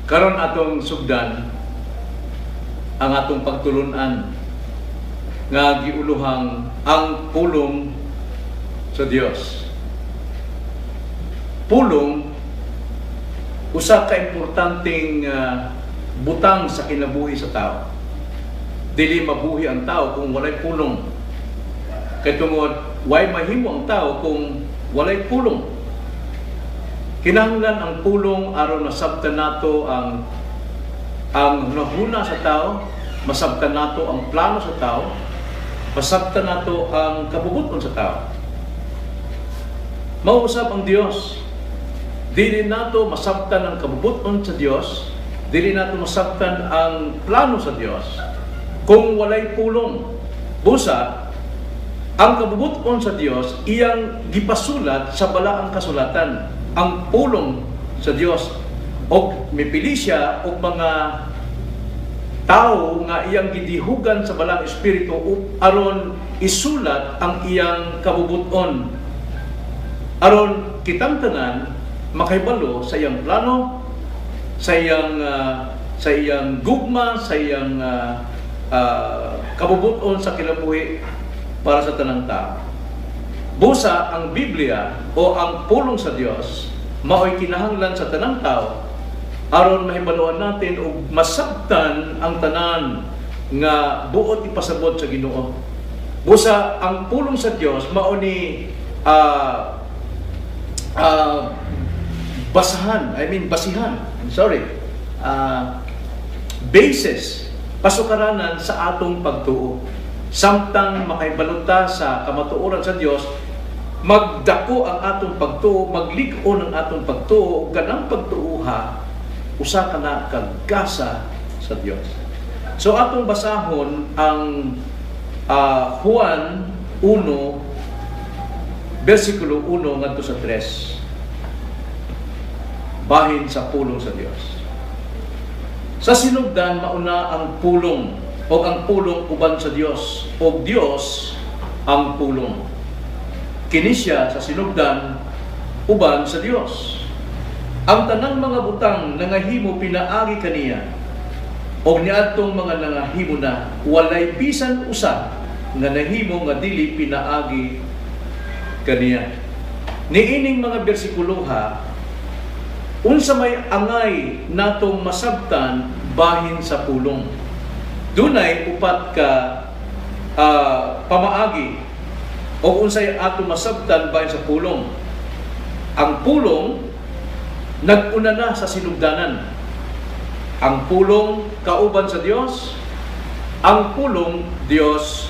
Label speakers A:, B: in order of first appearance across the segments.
A: Karon atong sugdan ang atong pagtulunan nga giuluhang "Ang Pulong sa Dios." Pulong, usa ka importanteng butang sa kinabuhi sa tao. Dili mabuhi ang tao kung walay pulong. Kay tungod way mahimo ang tao kung walay pulong. Kinahanglan ang pulong aron masabtan nato ang hunahuna sa tao, masabtan nato ang plano sa tao, masabtan nato ang kabubuton sa tao. Mao usab ang Dios. Dili nato masabtan ang kabubuton sa Dios, dili nato masabtan ang plano sa Dios kung walay pulong. Busa, ang kabubuton sa Dios iyang gipasulat sa Balaang Kasulatan, ang pulong sa Dios, og mipili siya og mga tao nga iyang gidihugan sa Balaang Espiritu aron isulat ang iyang kabubuton, aron kitang tanan makahibalo sa iyang plano, sa iyang gugma, sa iyang kabubuton sa kinabuhi para sa tanang tao. Busa ang Biblia o ang pulong sa Dios mao'y kinahanglan sa tanang tao aron mahibaluan natin ug masabtan ang tanan nga buot ipasabot sa Ginoo. Busa ang pulong sa Dios mao ni basahan, I mean basihan, I'm sorry, basis, pasukaranan sa atong pagtuo. Samtang makahibalo ta sa kamatuoran sa Dios, magdako ang atong pagtuo, maglig-on ang atong pagtuo, ug kanang pagtuoha usa ka na kagasa sa Dios. So atong basahon ang Juan 1 versikulo 1 ngadto sa 3 bahin sa pulong sa Dios. Sa sinugdan mauna ang Pulong, o ang Pulong uban sa Dios, o Dios ang Pulong. Kini siya sa sinugdan uban sa Dios. Ang tanang mga butang nangahimo pinaagi kaniya. Og niadtong mga nangahimo na, walay bisan usa nga nahimo nga dili pinaagi kaniya. Niining mga bersikuloha, unsa may angay natong masabtan bahin sa pulong? Dunay upat ka pamaagi o unsay ato masabtan bahin sa pulong. Ang Pulong nag-una na sa sinugdanan. Ang Pulong kauban sa Dios, ang Pulong Dios,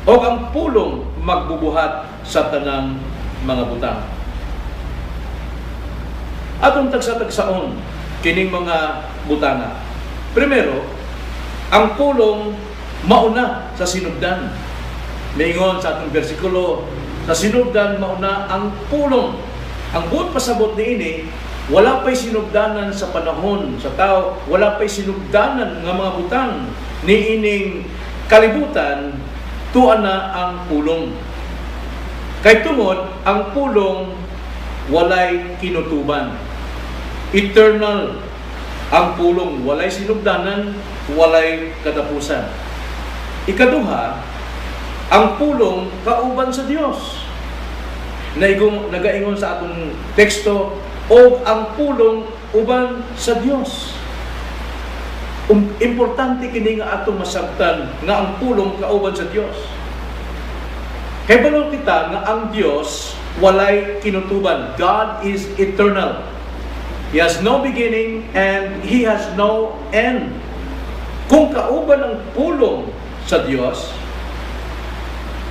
A: o ang Pulong magbubuhat sa tanang mga butang. Atong tagsa-tagsaon kining mga butanga. Primero, ang Pulong mauna sa sinugdan. Maingon sa atong bersikulo, sa sinugdan mauna ang Pulong. Ang buot pasabot niini, wala pa'y sinugdanan sa panahon sa tao, wala pa'y sinugdanan nga mga butang niining kalibutan, tuwa na ang Pulong. Kay tungod, ang Pulong walay kinutuban. Eternal ang Pulong, walay sinugdanan, walay katapusan. Ikaduha, ang Pulong kauban sa Dios. Nagaingon sa atong teksto, o ang Pulong uban sa Dios. Importante kini nga atong masabtan nga ang Pulong kauban sa Dios. Kay balo kita nga ang Dios walay kinutuban. God is eternal. He has no beginning and He has no end. Kung kauban ang Pulong sa Dios,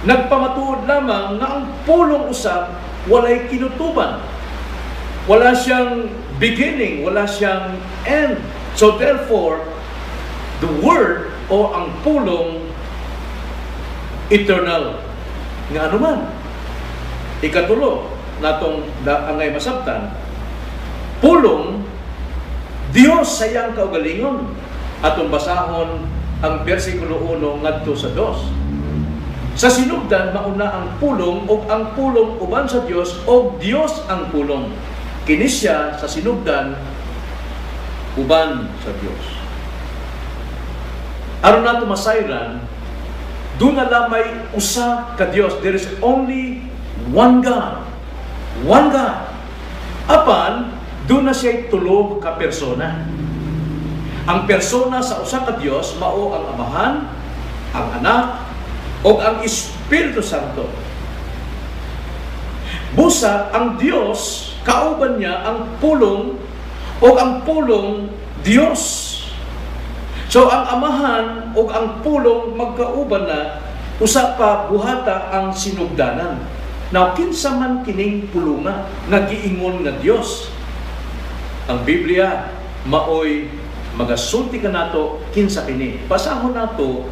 A: nagpamatuod lamang nga ang Pulong usab walay kinutuban. Wala siyang beginning, wala siyang end. So therefore, the Word o ang Pulong eternal. Nga anuman. Ikatulo natong angay masabtan, Pulong Dios sa iyang kaugalingon. Atong basahon ang versikulo 1 ngadto sa 2. Sa sinugdan mauna ang Pulong, ug ang Pulong uban sa Dios, ug Dios ang Pulong. Kini siya sa sinugdan uban sa Dios. Aron nato masayran, duna lamay usa ka Dios. There is only one God. One God. Apan, duna siya tulo ka persona. Ang persona sa usa ka Dios mao ang Amahan, ang Anak, o ang Espiritu Santo. Busa, ang Dios, kauban niya ang Pulong, o ang Pulong Dios. So ang Amahan o ang Pulong magkauban na, usa pa buhata ang sinugdanan. Now, kinsa man kining pulunga nga giingon nga Dios? Ang Biblia maoy magasulti kanato kinsa kini. Basahon nato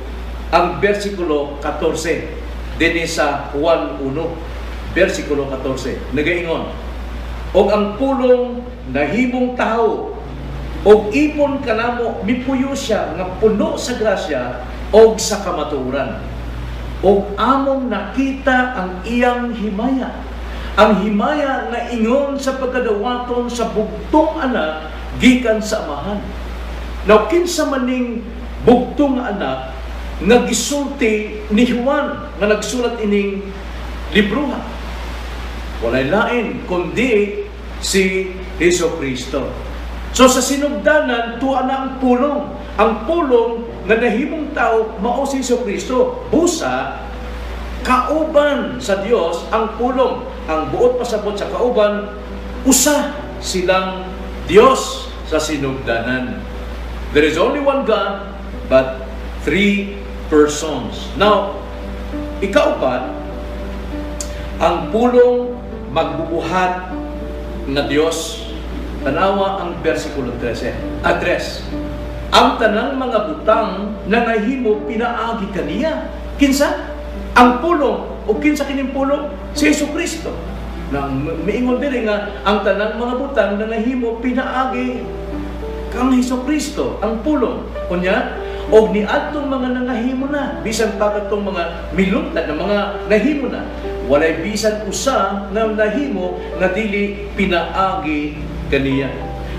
A: ang versikulo 14 dinhi sa Juan 1, versikulo 14. Nagaingon, "Og ang Pulong nahimong tao og ipon kanamo, mipuyo siya nga puno sa grasya og sa kamatuoran. Og among nakita ang iyang himaya, ang himaya nga ingon sa pagkadawaton sa bugtong Anak gikan sa Amahan." Now, kinsa maning bugtong Anak nga gisulti ni Juan nga nagsulat ining libroha? Walay lain kundi si Hesus Kristo. So sa sinugdanan, tuwa na ang Pulong. Ang Pulong nga nahimong tao mao si Hesus Kristo. Busa, kauban sa Dios ang Pulong. Ang buot pasabot sa kauban, usa silang Dios sa sinugdanan. There is only one God, but three persons. Now, ikaupat, ang Pulong magbubuhat nga Dios. Tanawa ang versikulo 13. Address. "Ang tanang mga butang na nahimo pinaagi kaniya." Kinsa? Ang Pulong. O kinsa kining Pulong? Si Hesus Kristo. Na miingon diri nga ang tanang mga butang na nahimo pinaagi kang Hesus Kristo, ang Pulong. Unya, og niadtong mga nangahimo na, bisan pa katong mga miluntad na mga nahimo na, walay bisan usa nga nahimo nga dili pinaagi kaniya.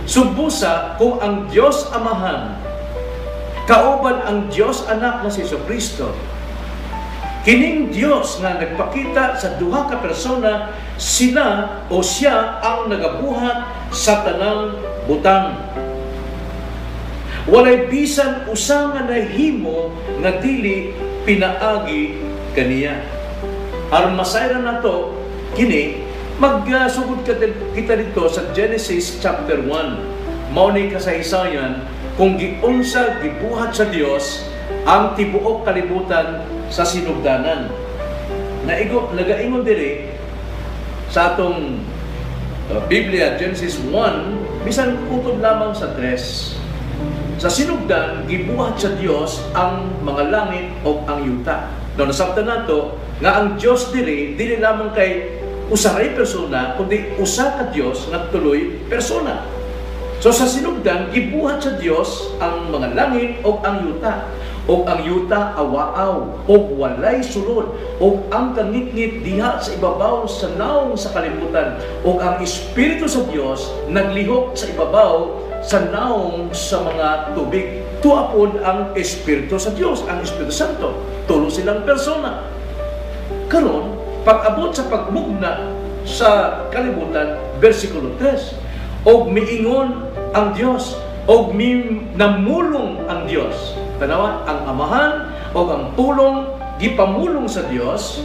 A: Subusa kung ang Dios Amahan kauban ang Dios Anak na si Hesus Kristo, kining Dios nga nagpakita sa duha ka persona, sila o siya ang nagabuhat sa tanang butang. Walay bisan usa nga nahimo nga dili pinaagi kaniya. Aron masayran nato kini, magsugod kita dito sa Genesis chapter 1. Mao ni kasaysayan kung giunsa gibuhat sa Dios ang tibuok kalibutan sa sinugdanan. Naigo nagaingon diri sa atong Biblia, Genesis 1, bisan kutob lamang sa 3. "Sa sinugdan, gibuhat sa Dios ang mga langit o ang yuta." No, nasabtan nato nga ang Dios diri dili lamang kay usa ray persona, kundi usa ka Dios nga tuloy persona. So sa sinugdan, gibuhat sa Dios ang mga langit o ang yuta. "Og ang yuta awaaw og walay sulod, og ang kangitngit diha sa ibabaw sa nawong sa kalibutan, og ang Espiritu sa Dios naglihok sa ibabaw sa nawong sa mga tubig." Tuwa pod ang Espiritu sa Dios, ang Espiritu Santo. Tulo silang persona. Karon, pag-abot sa pagmugna sa kalibutan, versikulo 3, "Og miingon ang Dios, og mi namulong ang Dios." Tanawa, ang Amahan o ang Pulong gipamulong sa Dios.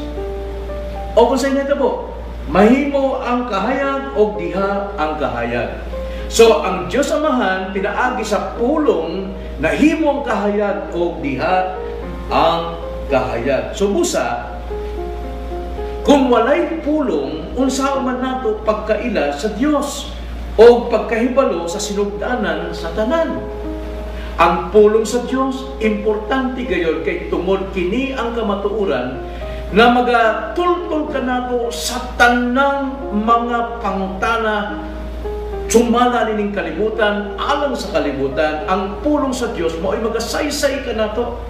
A: O kung sa inyo po, "Mahimo ang kahayag, og diha ang kahayag." So ang Dios Amahan pinaagi sa Pulong nahimo ang kahayag og diha ang kahayag. So busa, kung walay Pulong, unsa man nato pagkaila sa Dios o pagkahibalo sa sinugdanan sa tanan? Ang pulong sa Dios importante gayon kay tungod kini ang kamatuoran na magatultol kanato sa tanang mga pangutana sumala nining kalibutan, alang sa kalibutan. Ang pulong sa Dios mao'y magasaysay kanato.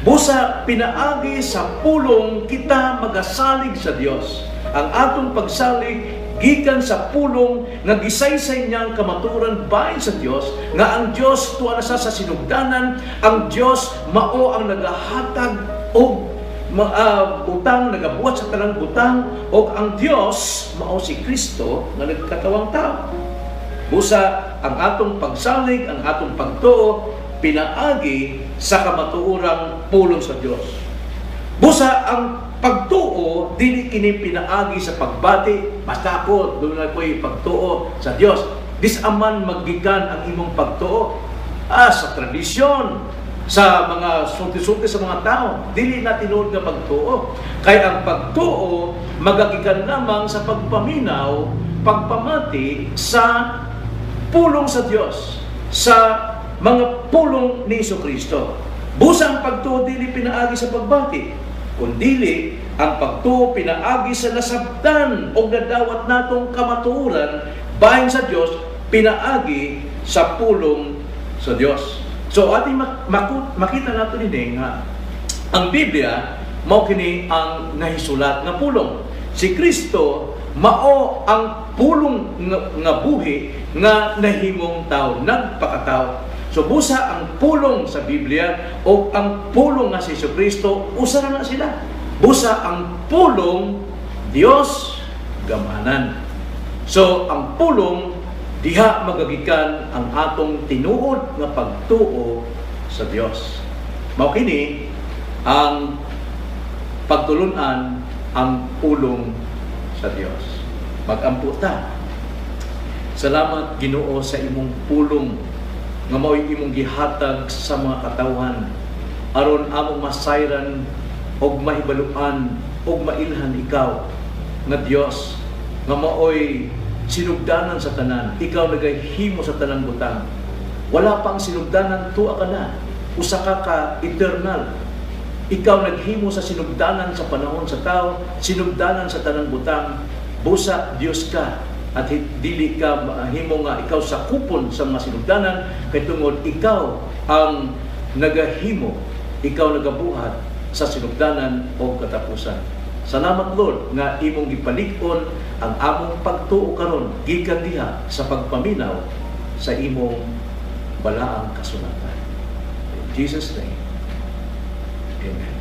A: Busa pinaagi sa Pulong kita magasalig sa Dios. Ang atong pagsalig Gikan sa pulong nga gisaysay niyang kamatuoran bahin sa Dios, nga ang Dios tuwa na sa sinugdanan, ang Dios mao ang nagahatag og butang, nagabuhat sa tanang butang, og ang Dios mao si Kristo nga nagkatawang tao. Busa ang atong pagsalig, ang atong pagtuo pinaagi sa kamatuorang pulong sa Dios. Busa ang pagtuo dili kini pinaagi sa pagbati, basta ako duna ko'y pagtuo sa Dios. Diin man maggikan ang imong pagtuo? Sa tradisyon, sa mga sulti-sulti sa mga tao, dili na tinuod nga pagtuo. Kay ang pagtuo magagikan lamang sa pagpaminaw, pagpamati sa pulong sa Dios, sa mga pulong ni Kristo. Busa ang pagtuo dili pinaagi sa pagbati, kundili ang pagtuo pinaagi sa nasabtan o nadawat natong kamatuoran bahin sa Dios, pinaagi sa pulong sa Dios. So ating makita nato dinhi nga ang Biblia mao kini ang nahisulat nga pulong. Si Kristo mao ang pulong nga buhi nga nahimong tao, nagpakatao. So busa ang pulong sa Biblia o ang pulong nga si Kristo, usa na na sila. Busa ang pulong Dios gamhanan. So ang pulong, diha magagikan ang atong tinuod nga pagtuo sa Dios. Mao kini ang pagtulunan, ang pulong sa Dios. Magampo ta. Salamat, Ginoo, sa imong pulong nga mao'y imong gihatag sa mga katawhan aron among masayran og mahibaluan og mailhan ikaw nga Dios nga maoy sinugdanan sa tanan. Ikaw nagahimo sa tanang butang. Wala pang sinugdanan, tuwa ka na. Usa ka ka eternal. Ikaw naghimo sa sinugdanan sa panahon sa tao, sinugdanan sa tanang butang. Busa Dios ka at dili ka mahimo nga ikaw sakupon sa mga sinugdanan kay tungod ikaw ang nagahimo, ikaw nagabuhat sa sinugdanan o katapusan. Salamat, Lord, nga imong gipalig-on ang among pagtuo karon gikan diha sa pagpaminaw sa imong balaang kasulatan. In Jesus' name. Amen.